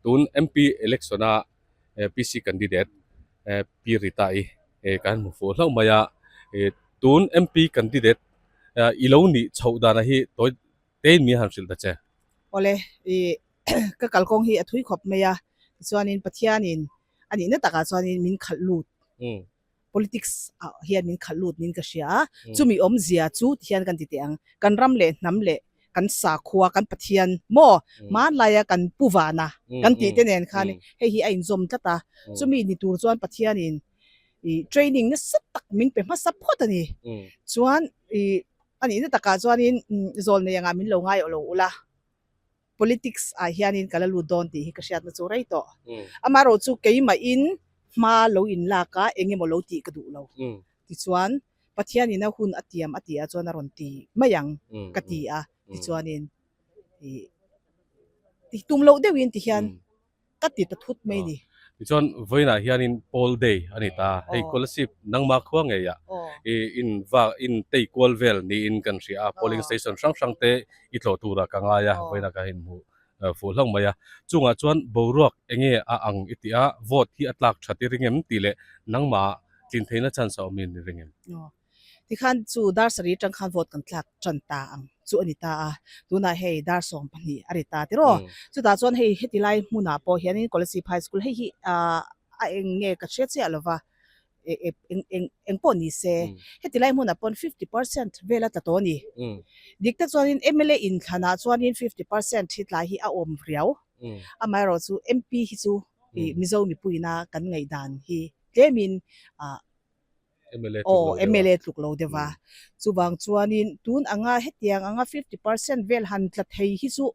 Tun MP election a PC candidate Pi Rita-i kan hmu fuh hlauh mai a. Tun MP candidate i lo nih chhoh dana hi tawi tein mi han hrilh ta che. Awle, i ka kalkawng hi a thui khawp mai a, tichuanin Pathianin a nihna takah chuanin min khalh lut. Politics ah hian min khalh lut niin ka hria a, chumi awmzia chu ti hian kan ti teh ang, kan ram leh hnam leh kan sakhua, kan Pathian maw hmanlaia kan pu vana kan tih te nen khan hei hi a inzawm tlat a, chumi ni tur chuan Pathianin ih training nasa tak min pe hmasa phawt a ni. Chuan ih a nihna takah chuanin zawl nei angah min lo ngai awh lo ula. Politics ah hianin ka la lut dawn tih hi ka hriatna chu rei tawh. Amaherawh chu keimahin hma lo inlak a eng emaw lo tih ka duh lo. Tichuan Pathianin a hun a tiam a tih ah chuan a rawn ti mai ang ka ti a, tichuanin ih tum loh deuhin tihian ka ti ta thut mai ni. Tichuan vawiinah hianin Paul Day a ni ta. Hei Kolasib nangmah khua ngeiah i in va in tei kual vel niin kan hria a, polling station hrang hrang te i tlawh turah ka ngai a, vawiinah ka inhmuh fuh hlauh mai a. Chungah chuan boruak enge a ang i tih a, vote hi a tlak that i ring em tih leh nangmah tlin theihna chance a awm in i ring em? Tikhan chu dar sarih atang khan vote kan tlak tan ta ang chu a ni ta a, tunah hei dar 12 a ri ta tiraw. Chutah chuan hei heti lai hmunah pawh hianin Kolasib High School hei hi ah a eng nge ka hria chiah lova eng eng eng pawh ni se heti lai hmunah pawn 50% vel a tla tawh a ni. Dik tak chuanin mla inthlanah chuanin 50% hi tlai hi a awm riau. Amaherawhchu MP hi chu Mizo mipuiina kan ngaihdan hi tlemin ah Aw, mla tluk lo deuh a. Chuvang chuanin tun anga hetiang anga 50% vel han tla thei hi chu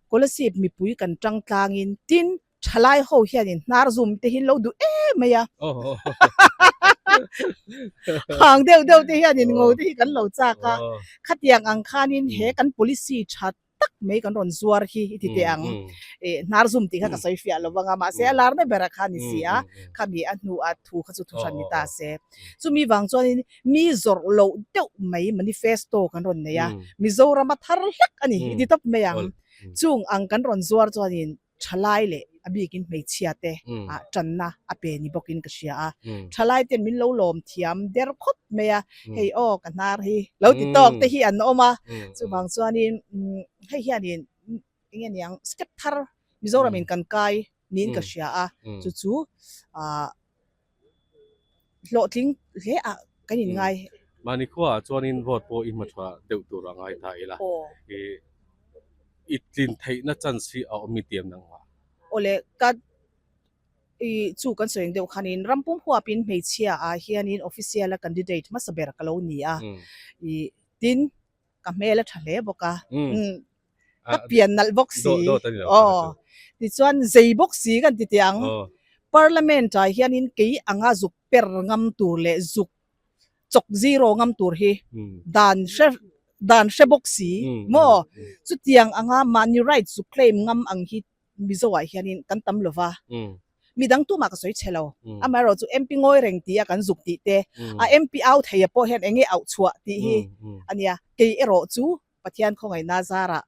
Kolasib mipui kan tang tlangin tin thalai ho hianin hnar zum te hi lo duh em mai a. Hang deuh deuh te hianin ngo te hi kan lo chak a. Khatiang ang khanin he kan policy that tak mai kan rawn zuar hi i ti teh ang. Eh, hnar zum tih kha ka sawi fiah lo vang a, mahse a larna berah kha a ni si a, khami a hnu a thu kha chu thuhran ni ta se. Chumi vang chuanin mi zawrh loh deuh mai manifesto kan rawn nei a, Mizoram a thar hlek a ni i ti tawp mai ang. Chung ang kan rawn zuar chuanin thalai leh a bikin hmeichhia te ah tanna a pe ni bawkin ka hria a. Thalai ten min lo lawm thiam der khawp mai a, hei aw ka hnar hi lo ti tawk te hi an awm a. Chuvang chuanin hei hianin eng nge niang step thar Mizoramin kan kai niin ka hria a, chu chu ah hlawhtling hle ah kan inngai. Mahni khuaah chuanin vote pawh i hma tha deuh tur a ngai ta ila. I tlin theihna chance hi a awm i tiam nang mah. Awle, ka i chu kan sawi ang deuh khanin rampum huapin hmeichhia ah hianin official a candidate hmasa ber ka lo ni a. I tin ka hmel a tha hle bawk a, ka pian nalh bawk si, aw tichuan zei bawk si kan ti teh ang. Parliament ah hianin kei anga zuk per ngam tur leh zuk chawk zero ngam tur hi dan hre dan hre bawk si maw chutiang anga mahni right zuk claim ngam ang hi Mizo ah hianin kan tam lo va, midang tumah ka sawi chhe lo. Amaherawh chu MP ngawi reng tih a kan zuk tih te, a MP au thei a pawh hian eng nge auh chhuah tih hi a nia. Kei erawh chu Pathian khawngaihna zarah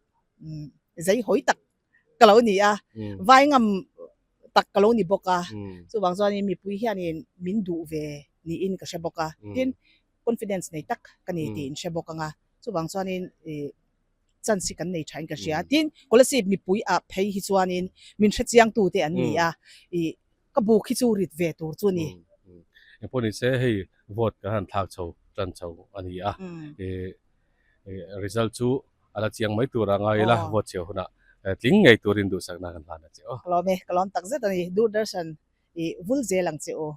zei hawi tak ka lo ni a, vai ngam tak ka lo ni bawk a. Chuvang chuanin mipui hianin min duh ve niin ka hre bawk a. Tin, confidence nei tak ka ni tih in hre bawk ang a. Chuvang chuanin chance hi kan nei thain ka hria. Tin, Kolasib mipui ah phei hi chuanin min hrechiangtu te an ni a, ih ka buk hi chu rit ve tur chu a ni. Engpawh ni se hei vote kan han thlak chho tan chho a ni a, ih result chu a la chiang mai tur a ngai ila vote chhiah hunah tling ngei turin duhsakna kan hlan a che aw. Ka lawm e, ka lawm takzet a ni. Doordarshan ih vul zel ang che aw.